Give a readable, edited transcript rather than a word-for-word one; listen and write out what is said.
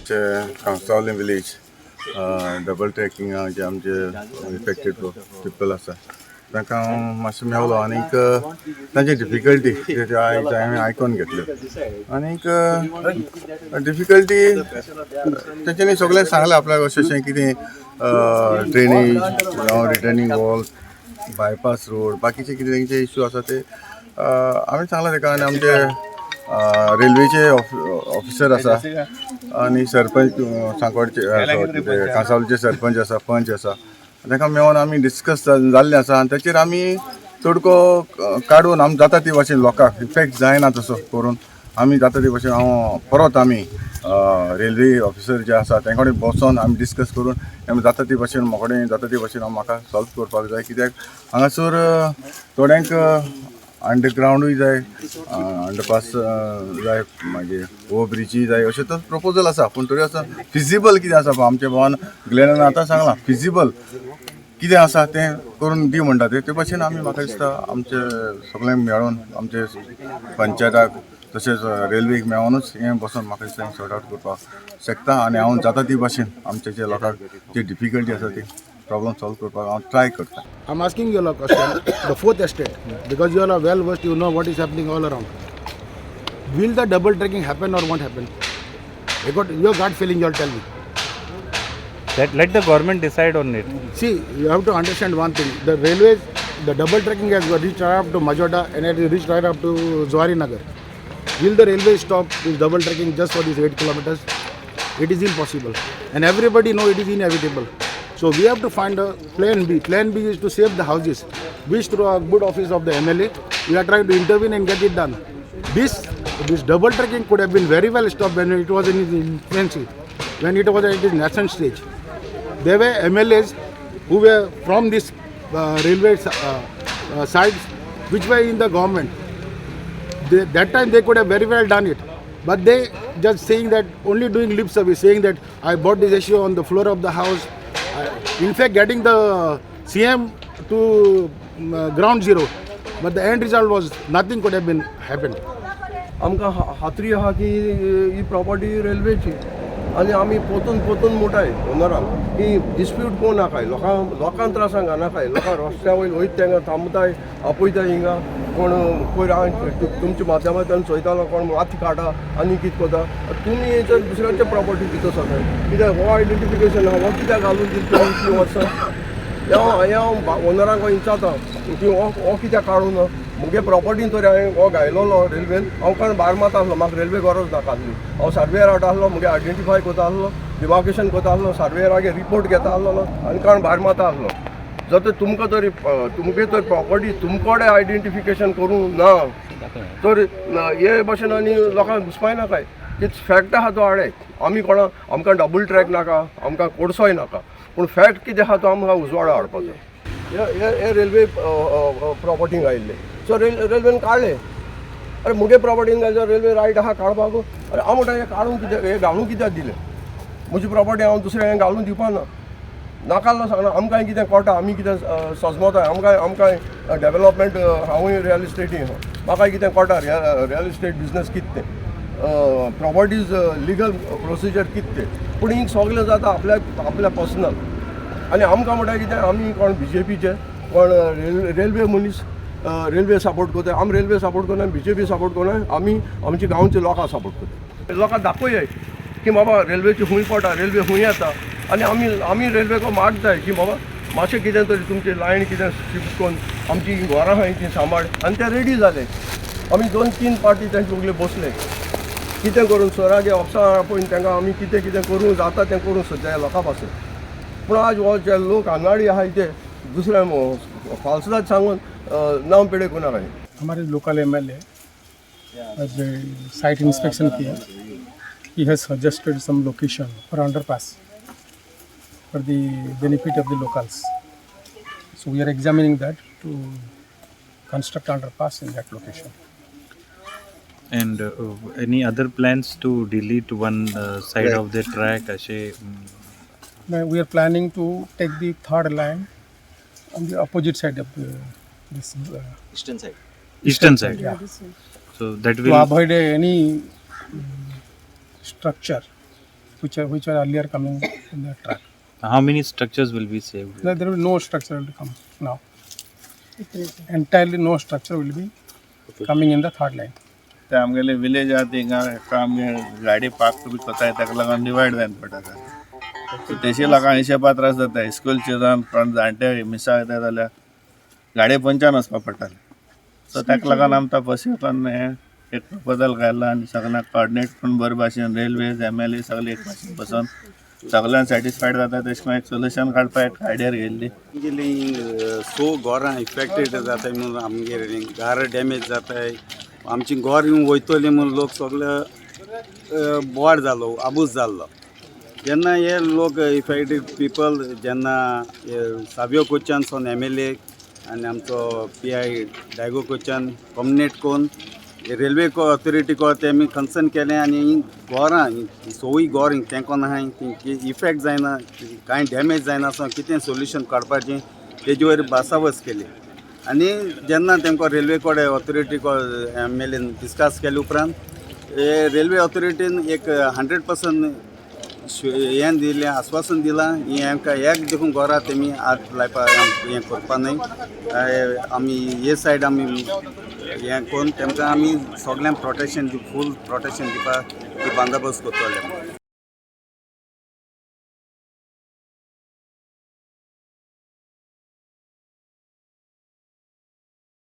आमचे कांसावले village double ट्रॅकिंगा जे आमचे affected people आसा, तांकां हांव मातशें मेवलो आनीक तांचे डिफिकल्टी त्यो हांवें आयकोन घेतल्यो. आनीक डिफिकल्टी तेंच्यांनी सगळें सांगलें आपल्याक, अशें अशें कितें ड्रेनेज जावं रिटर्निंग वॉल, बायपास रोड, बाकीचे कितें तेंचे इश्यू आसा ते हांवें सांगलें ताका. आनी आमचे रेल्वेचे ऑफिसर आसा आनी सरपंच सांकवाडचे, कांसावलीचे सरपंच आसा, पंच आसा, तांकां मेळोन आमी डिस्कस जाल्लें आसा. आनी ताचेर आमी तोडको काडून आमी जाता ती भाशेन लोकांक इफेक्ट जायना तसो करून आमी जाता ते भाशेन हांव परत आमी रेल्वे ऑफिसर जे आसा तेंचे कडेन बसोन आमी डिस्कस करून आमी जाता ते भाशेन म्हाका जाता ते भाशेन हांव म्हाका सॉल्व करपाक जाय, कित्याक हांगासर थोड्यांक अंडरग्रावंडूय जाय, अंडरपास जाय, मागीर ओवर ब्रिजूय जाय, अशें तर प्रपोजल आसा. पूण तरी आसा फिजिबल कितें आसा, आमच्या भावान ग्लॅनान आतां सांगलां, फिजिबल कितें आसा तें करून दी म्हणटा ते. ते भाशेन आमी म्हाका दिसता आमचे सगळें मेळोन आमचे पंचायताक तशेंच रेल्वेक मेळोनूच हें बसोन म्हाका दिसता हें सॉर्ट आवट करपाक शकता. आनी हांव जाता ती भाशेन आमचे जे लोकांक जी डिफिकल्टी आसा ती प्रॉब्लम सॉल्व करपाक हांव ट्राय करता. I'm asking you all a question, the fourth estate, because you all are well versed, you know what is happening all around. Will the double tracking happen or won't happen? You got your gut feeling, you all tell me. That let the government decide on it. See, you have to understand one thing. The railways, the double tracking has reached right up to Majorda and it has reached right up to Zuari Nagar. Will the railway stop this double tracking just for these 8 kilometers? It is impossible. And everybody know it is inevitable. So we have to find a plan B. Plan B is to save the houses, which through a good office of the MLA, we are trying to intervene and get it done. This double tracking could have been very well stopped when it was in its infancy, when it was at its nascent stage. There were MLAs who were from this railway sides, which were in the government. That time they could have very well done it, but they just saying that, only doing lip service, saying that I brought this issue on the floor of the house. In fact, getting the CM to ground zero, but the end result was nothing could have been happened. आमकां खात्री आहा की ही property रेल्वेची आनी आमी पोतून पोतून म्हणटाय ओनराक की dispute करूं नाकाय, लोकांक लोकांक त्रासांक घालनाकाय. लोकांक रस्त्या वयर वयता तेंका थांबताय, आपयताय. हिंगा कोण पयर हांवें तुमच्या माध्यमांतल्यान चोयतालो, कोण माती काडटा आनी कितें करता. तुमी जर दुसऱ्यांच्या प्रॉपर्टी भितर सरताय कित्याक? हो आयडेंटिफिकेशन आहा, हो कित्याक घालून दिली तुमी इतलीं वर्सां? हें हांव ओनरांक विचारता की हो हो कित्याक काडूं ना? मुगे प्रॉपर्टीन तरी हांवें हो घायलोलो रेल्वेन, हांव कारण भायर मारता आसलो, म्हाका रेल्वे गरज नाका आसली. हांव सर्वेयर हाडटा आसलो, मुगे आयडेंटिफाय करता आसलो, डिमार्केशन करता आसलो, सर्वेयरागे रिपोर्ट घेता आसलो आनी कारण भायर मारता आसलो. जर तर तुमकां तरी तुमगे तर प्रॉपर्टी तुमकडे आयडेंटिफिकेशन करूंक ना तर हे भशेन आनी लोकांक घुसपाय नाकाय. कित फॅक्ट आहा तो हाडे. आमी कोणा आमकां डबल ट्रॅक नाका, आमकां कोडसोय नाका, पूण फॅक्ट कितें आहा तो आमकां उजवाडा हाडपाचो. हे हे हे रेल्वे प्रॉपर्टींक आयिल्ले, सो रेल्वेन काडले. अरे, मुगे प्रॉपर्टीन घालचे रेल्वे रायट आहा काडपाक. अरे, हांव म्हणटा, हें काडून कित्याक, हें घालून कित्याक दिलें? म्हजी प्रॉपर्टी हांव दुसऱ्या घालून दिवपा ना. नाकाल्लो सांगना, आमकां कितें कळटा, आमी कितें सजमता, आमकां आमकां डेवलपमेंट. हांवूय रियल इस्टेटी आहा, म्हाका कितें कळटा रियल इस्टेट बिजनस कितें तें, प्रॉपर्टीज लिगल प्रोसिजर कितें तें. पूण हिंग सगळें जाता आपल्या आपल्या पर्सनल. आनी आमकां म्हणटा कितें, आमी कोण बीजेपीचे, कोण रेल्वे मनीस, रेल्वे सपोर्ट करता. आमी रेल्वे सपोर्ट करना, बीजेपी सपोर्ट करना, आमी आमच्या गांवच्या लोकांक सपोर्ट करता. लोकांक दाखोवया की बाबा रेल्वेची खूंय पडटा, रेल्वे खूंय येता. आनी आमी आमी रेल्वेक मागताय की बाबा मातशें कितें तरी तुमचे लायन कितें शिफ्ट करून आमची घरां आहाय ती सांबाळ. आनी ते रेडी जाले. आमी दोन तीन पार्टी तेंचे बगले बसले, कितें करून सरागे ऑफिसां आपोवन तांकां आमी कितें कितें करूंक जाता तें करूंक सोदता लोकां पासून. पूण आज हो जे लोक आनाडी आहाय ते दुसऱ्या फाल्सदाद सांगून नांव पेडे करूं नाकाय. हमारे लोकल एमएलए आज साइट इंस्पेक्शन किया. He has suggested some location for underpass for the benefit of the locals. So we are examining that to construct underpass in that location. And any other plans to delete one side of the track? असे Now we are planning to take the third line on the opposite side of this eastern side. Eastern side. Yeah. So that to will avoid any structure. which are earlier coming in the track. How many structures will be saved? There will be no structure will come now. Entirely no structure will be coming in the third line. ते आमगेले village आहा थिंगा एका आमगे गाडी park बी कोताय ताका लागून डिवायड जायन पडटा सो तेशी लोकांक हिशेबा त्रास जाता इस्कूल चिल्ड्रन कोण जाणटे मिसा वयता जाल्यार गाडये पंचान वचपा पडटालें. सो ताका लागून आमकां बसी वचून हें एक प्रपोजल घातला आनी सगळ्यांक कॉर्डिनेट करून बरे भाशेन रेल्वेज एम एल ए सगळे एक भाशेन बसून सगळ्यांक सॅटिस्फायड जाता तशें करून एक सोल्युशन काडपाक एक आयडिया घेयल्ली. आमगेली सो घरां इफेक्टेड जाताय म्हणून आमगेर घरां डॅमेज जाताय, आमची घर वयतली म्हणून लोक सगळे बोवाळ जालो, आबूज जाल्लो. जेन्ना हे लोक इफेक्टेड पिपल जेन्ना हे सावियो कोचान सोन एम एल ए आनी आमचो पी I Diego कोचान कम्युनेट करून रेल्वे ऑथॉरिटी को तेमी कन्सर्न केलें आनी हीं घरां हीं सोवूय घर हिंग तेंकोन आहाय ती इफेक्ट जायना, कांय डॅमेज जायना आसा कितें सोल्युशन काडपाचें तेजे वयर भासाभास केली. आनी जेन्ना तेमकां रेल्वे कडेन authority M L N discuss केले उपरांत रेल्वे ऑथॉरिटीन एक 100% हें दिलें, आस्वासन दिलां हें आमकां एक देखून घरा तेमी हात लायपा हें करपा न्हय, आमी हे सायड आमी हें करून तेमकां आमी सगळ्यांक प्रोटेक्शन फूल प्रोटेक्शन दिवपाक बंदोबस्त करतले.